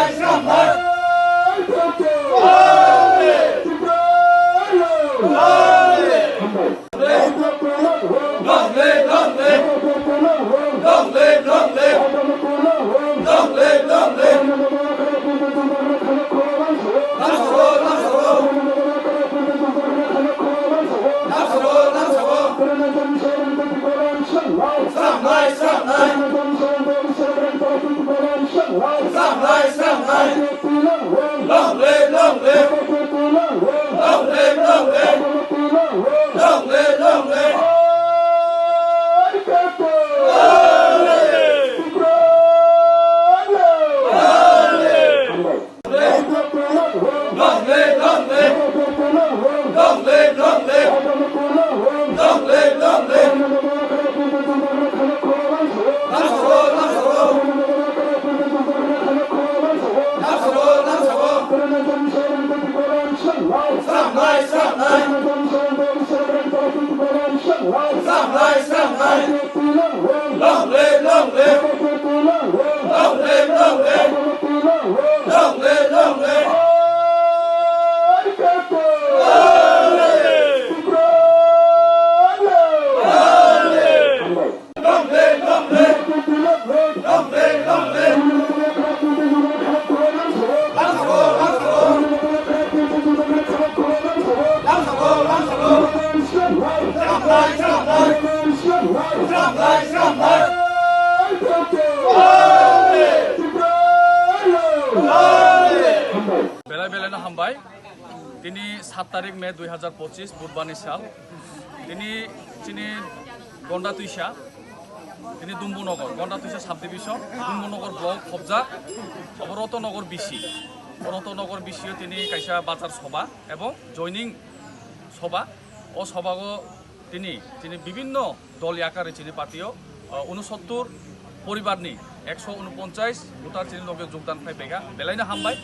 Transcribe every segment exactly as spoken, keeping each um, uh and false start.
Long live, long live. Long live, long live. Long live, long live. Long live, long live. Long live. Long live. Long live, long live. Long live, long live. Long live, long live. Long live, long live. Long live, long live. Long live, long live. Belai belai no hambai. Tini sat tarik May dui hazar pochis, Budhbar ni sal. Tini chini Gonda Tuisa, tini Dumbunogo, Gonda Tuisa subdivision, Dumbunogo block khobjak, obo Rotonogo B C. O Rotonogo B C o tini kaisa bazar soba ebong joining soba. O sobago tini, tini bibinno dol yakari chini party o, uh, unosottor poribar ni ekso unoponchais voter chini loge jogdan khai pega, belai no hambai.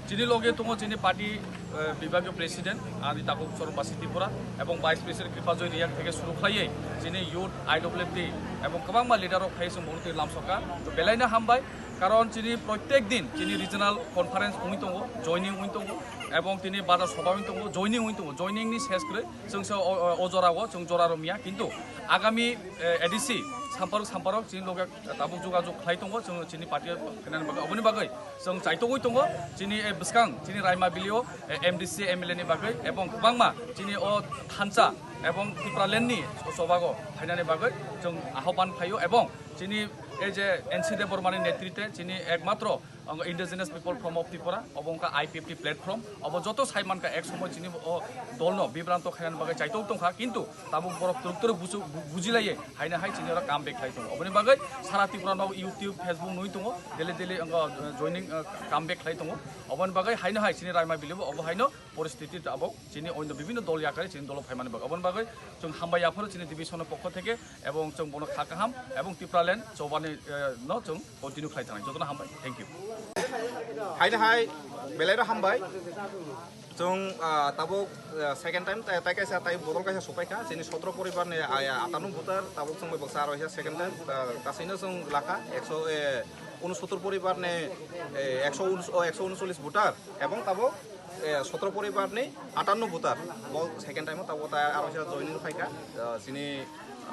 Chini loge tongo chini party, uh, bibagiyo president, ani tabuk Chorombasi Tripura, ebong vice president Kripajoy Riyak theke suru khlaiwi chini youth I W F T ebong kwbangma leader rok phai chwng bono twi lamsoka. To belai no hambai, karon chini prottek din chini regional conference wngwi tongo, joining wngwi tongo, ebong tini bazar soba wngwi tongo, joining wngwi tongo, joining ni ses kwrwi. Chwng se o, o, o jora o chwng jora romya, kintu agami, eh, A D C samparok samparok chini loge tabuk jogajog khlai tongo, chwng chini party khainani bagwi. Oboni bagwi chwng chaitogwi tongo, chini, eh, bwskang chini Raima Valley o, eh, M D C, M L A ni bagwi, ebong kwbangma chini o thansa ebong Tipraland ni o chobago phainani bagwi chwng ahoban phaio, ebong chini ei je N C Debbarma ni netrite chini ekmatro ang Indigenous People Forum of Tripura, obo wngkha I P F T platform, obo joto sai mankha ek somoi chini o dolno bibranto khainani bagwi chaitok tongkha, kintu tabuk borok twrwk twrwk buchu-, bu-, bujilaiye haino hai chini oro come back khlai tongo. Oboni bagwi sara Tripura no YouTube, Facebook nui tongo, daily daily ang, uh, joining, uh, come back khlai tongo. Oboni bagwi haino hai chini Raima Valley bo obo haino poristiti tabuk chini oino bibinno dol yakari chini dolo phaimani bagwi. Oboni bagwi chwng hambai yapharo chini division no pokho theke, ebong chwng bono kha kaham ebong Tipraland chobani, eh, no chwng continue khlai thangnai. Jotono hambai. Thank you. Haino hai belai no hambai. Chwng, ah, tabuk, ah, second time tai, tai kaisa tai bodol kaisa supai kha. Chini sotro poribar ni, ah, ya, atanu voter tabuk chwng bai baksa aro ya second time, ah, kasino chwng lakha ekso, eh, unosottor poribar ni, eh, ekso unos-, oh, ekso unocholish voter. Ebong tabuk, eh, sotro poribar ni atanno voter. Bo second time o tabuk ta aro sa joining phaikha. Eh, chini,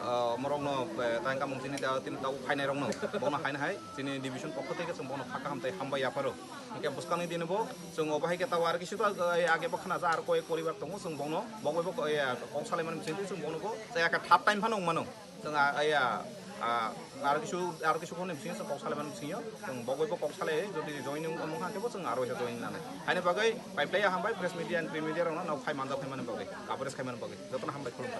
eh, morokno, eh, tang kamung chini ta, tini tabuk phainai rokno. Bono haino hai, chini division pokho theke chwng bono kha kaham tei hambai yapharo. Hingke bwskangni dini bo chwng obo hai khe tabuk aro kisi ta, eh, age bo khna ja aro koi poribar tongo chwng bono. Bo bai bo, eh, kok salai mani chini chwng bono bo. Tei aka third time phano wng mano. Chwng a, a, ya, a, aro kisu, aro kisu khoni bisingo chwng kok salai mani bisingo. Chwng bo bai bo kok salai, jodi joining wngkha khe bo chwng aro khe joining lanai. Haini bagwi pai phlai hambai press media and print media rokno nok phai manjak phai mani bagwi, coverage khai mani bagwi. Jotono hambai khulumkha.